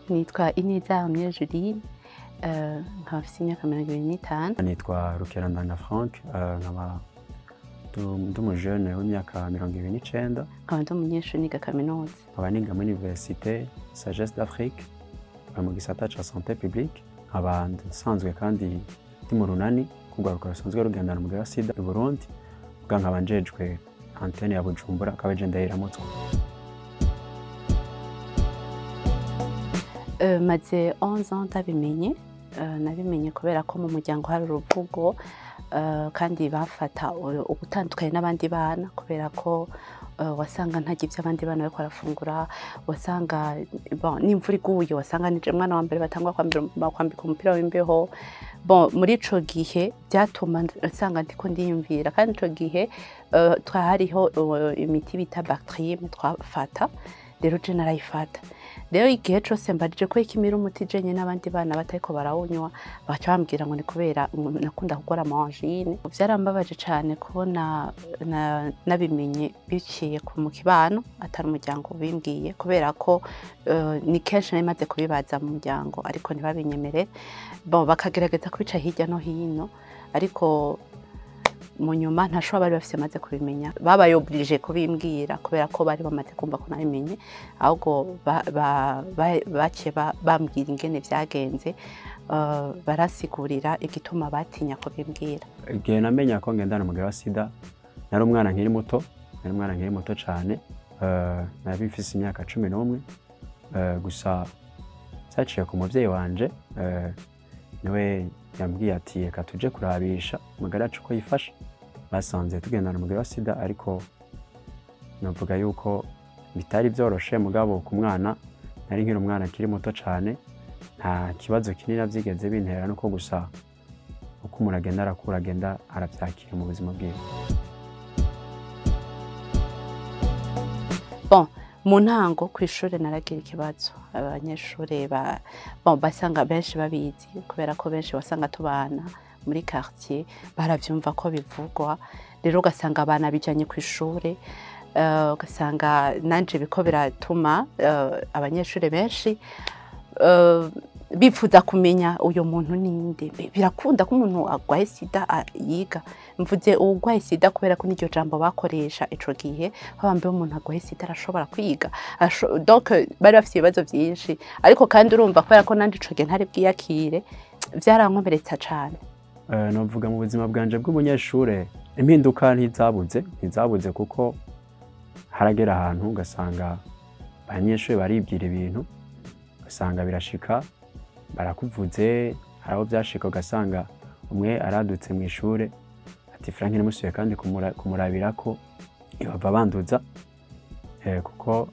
Nitwa Ineza Armie Juline, nkaba mfise imyaka 25. Nitwa Rukerandanga Frank, nkaba ndi umujene w'imyaka 29. Nkaba ndi umunyeshuri niga kaminuza. Nkaba niga muri Université Sagesse d'Afrique mu gisata ca santé publique, nkaba nsanzwe kandi ndi mu runani kugwaruka rusanzwe rugendana umugera wa sida i Burundi, ubwa nkaba njejwe antene ya Bujumbura, akaba je ndayiramutswa. Maze 11 ans ndabimenye. Nabimenye kubera ko mu muryango hari uruvugo, kandi bafata ugutandukanye n'abandi bana, kubera ko wasanga ntarya ivyo abandi bana bariko barafungura, wasanga bon, n'imvura iguye wasanga nije mwana wa mbere batangwa kwambika umupira w'imbeho. Bon, muri ico gihe vyatuma nsanga ndiko ndiyumvira, kandi ico gihe twahariho imiti bita Bactrim twafata, rero je narayifata. Rero igihe cose mbajije ko ikimira umuti jenye n'abandi bana batariko barawunywa, baca bambwira ngo ni kubera nakunda kugora ama angine. Vyarambabaje cane kubona nabimenye biciye mu kibano, atari umuryango ubimbwiye, kubera ko ni kenshi nari maze kubibaza mu muryango ariko ntibabinyemerere. Bon, bakagerageza kubica hirya no hino, ariko mu nyuma ntashobora bari bafise maze kubimenya, babaye obligé kubimbwira kubera ko bari bamaze kumva ko nabimenye, ahubwo baciye bambwira ingene vyagenze, barasigurira igituma batinya kubimbwira. Igihe namenya ko ngendana umugera wa sida, nari umwana nkiri muto, nari umwana nkiri muto cane, nari mfise imyaka 11, gusa zaciye ku muvyeyi wanje, niwe yambwiye ati reka tuje kurabisha amagara yacu uko yifashe. Basanze tugendana umugera wa sida, ariko navuga yuko bitari vyoroshe, mugabo ku mwana nari nkiri umwana akiri muto cane, nta kibazo kinini navyigeze bintera, nuko gusa uko umuntu agenda arakura agenda aravyakira mu buzima bwiwe. Bon, mu ntango kw'ishure naragira ikibazo, abanyeshure bon, basanga benshi babizi, kubera ko benshi wasanga tubana muri quartier baravyumva ko bivugwa, rero ugasanga abana bijanye kw'ishure, ugasanga nanje biko biratuma abanyeshure benshi bifuza kumenya uyo muntu ninde. Birakunda ko umuntu agwaye sida yiga. Mvuze uwugwaye sida kubera ko niryo jambo bakoresha ico gihe, babambe umuntu agwaye sida arashobora kwiga. Donc bari bafise ibibazo vyinshi, ariko kandi urumva kubera ko nanje ico gihe ntari bwiyakire, vyarankomeretsa cane. Novuga mu buzima bwanje bw'umunyeshure impinduka ntizabuze, kuko haragera ahantu ugasanga abanyeshure baribwira ibintu, ugasanga birashika barakuvuze, hari aho vyashika ugasanga umwe aradutse mw'ishure ati Frank ntimusubiye kandi kumurabirako bava banduza, kuko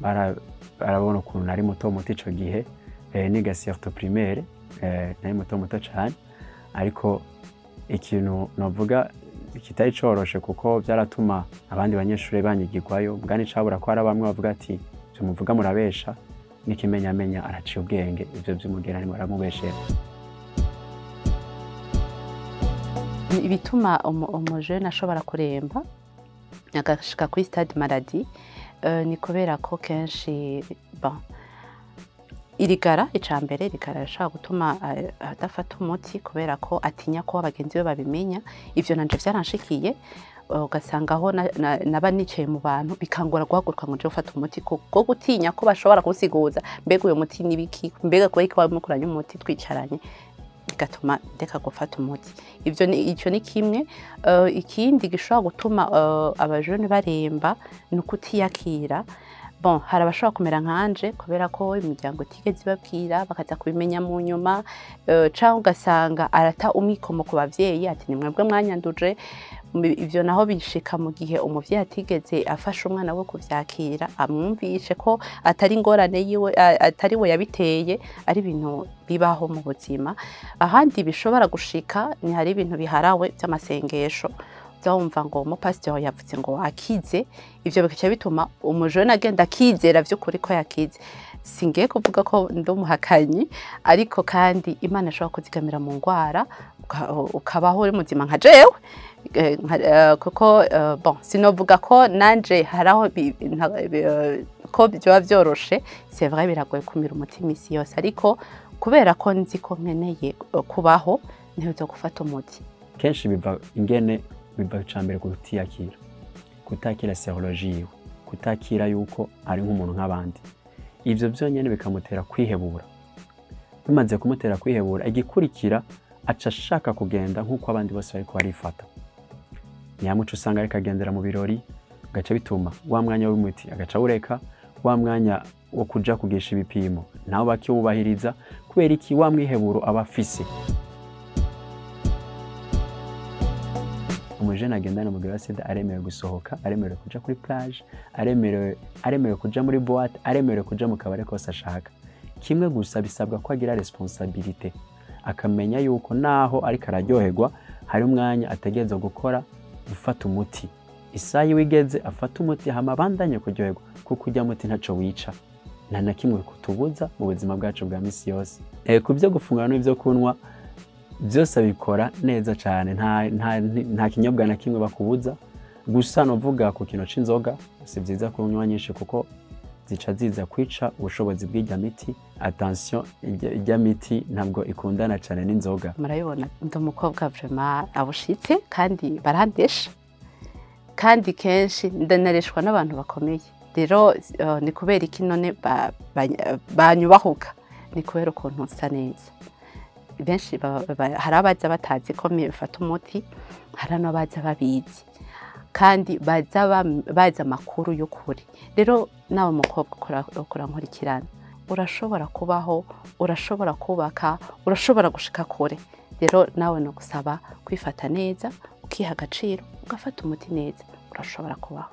barabona ukuntu nari muto muto ico gihe, niga surtout primaire, nari muto muto cane, ariko ikintu novuga kitari coroshe kuko vyaratuma abandi banyeshure banyigirwayo, mbwa nicabura ko hari bamwe bavuga ati ivyo muvuga murabesha, n'ikimenyamenya araciye ubwenge, ivyo vy'umugera ntimuramubeshera. Ibituma umujene ashobora kuremba agashika kuri stade maladie, ni kubera ko kenshi bon, irigara icambere irigara ashobora gutuma adafata umuti kubera ko atinya ko abagenzi be babimenya. Ivyo nanje vyaranshikiye, ugasanga aho naba nicaye mu bantu bikangora guhaguruka ngo nje gufata umuti kuko gutinya ko bashobora kunsiguza, mbega uyo muti nibiki, mbega kubera ko bamukuranye umuti twicaranye, bigatuma ndeka gufata umuti. Ivyo ni ico ni kimwe. Ikindi gishobora gutuma abajene baremba ni ukutiyakira. Bon, hari abashobora kumera nkanje kubera ko imiryango itigeze ibabwira, bakaza kubimenya mu nyuma, canke ugasanga arata umwikomo ku bavyeyi ati ni mwebwe mwanyanduje. Ivyo naho bishika mu gihe umuvyeyi atigeze afasha umwana we kuvyakira, amwumvishe ko atari ingorane yiwe, atari we yabiteye, ari ibintu bibaho mu buzima. Ahandi bishobora gushika ni hari ibintu biharawe vy'amasengesho, uzumva ngo umupasiteri yavuze ngo akize, ivyo bigaca bituma umujene agenda akizera vy'ukuri ko yakize. Singiye kuvuga ko ndi umuhakanyi, ariko kandi Imana ishobora kuzigamira mu ngwara, ukabaho uri muzima nka jewe, kuko bon, sinovuga ko nanje haraho ko byoba byoroshe. C'est vrai, biragoye kumira umuti imisi yose, ariko kubera ko nzi ko nkeneye kubaho, ntegerezwa gufata umuti. Kenshi biva ingene biva cambere kutiyakira, kutakira sérologie yiwe, kutakira yuko ari nk'umuntu nk'abandi. Ivyo vyonyene bikamutera kwihebura. Bimaze kumutera kwihebura, igikurikira aca ashaka kugenda nk'uko abandi bose bariko barifata. Nyamuco usanga ariko agendera mu birori, ugaca bituma wa mwanya w'umuti agaca awureka, wa mwanya wo kuja kugisha ibipimo nawe bakiwubahiriza. Kubera iki? Wa mwiheburo aba afise. Umujene agendana umugera wa sida aremerewe gusohoka, aremerewe kuja kuri plage, aremerewe kuja muri boîte, aremerewe kuja mu kabare kose ashaka. Kimwe gusa bisabwa ko agira responsabilité, akamenya yuko naho ariko araryoherwa hari umwanya ategerezwa gukora gufata umuti. Isaha yiwe igeze afata umuti, hama abandanye kuryoherwa, kuko urya muti ntaco wica, nta na kimwe kutubuza mu buzima bwacu bwa misi yose. Ku byo gufungura n'ibyo kunywa byose abikora neza cyane, nta kinyobwa na kimwe bakubuza. Gusa novuga ku kintu c'inzoga, si byiza kunywa nyinshi kuko zica ziza kwica ubushobozi bw'irya miti. Attention, irya miti ntabwo ikundana cyane n'inzoga. Murabibona, ndi umukobwa vraiment abushitse, kandi barandesha, kandi kenshi ndanareshwa n'abantu bakomeye. Rero ni kubera iki none banyubahuka? Ni kubera ukuntu nsa neza. Benshi hari abaza batazi ko mfata umuti, hari n'abaza babizi, kandi baza bazi amakuru y'ukuri. Rero nawe mukobwa ukora nkurikirana, urashobora kubaho, urashobora kubaka, urashobora gushika kure. Rero nawe no gusaba kwifata neza, ukiha agaciro, ugafata umuti neza, urashobora kubaho.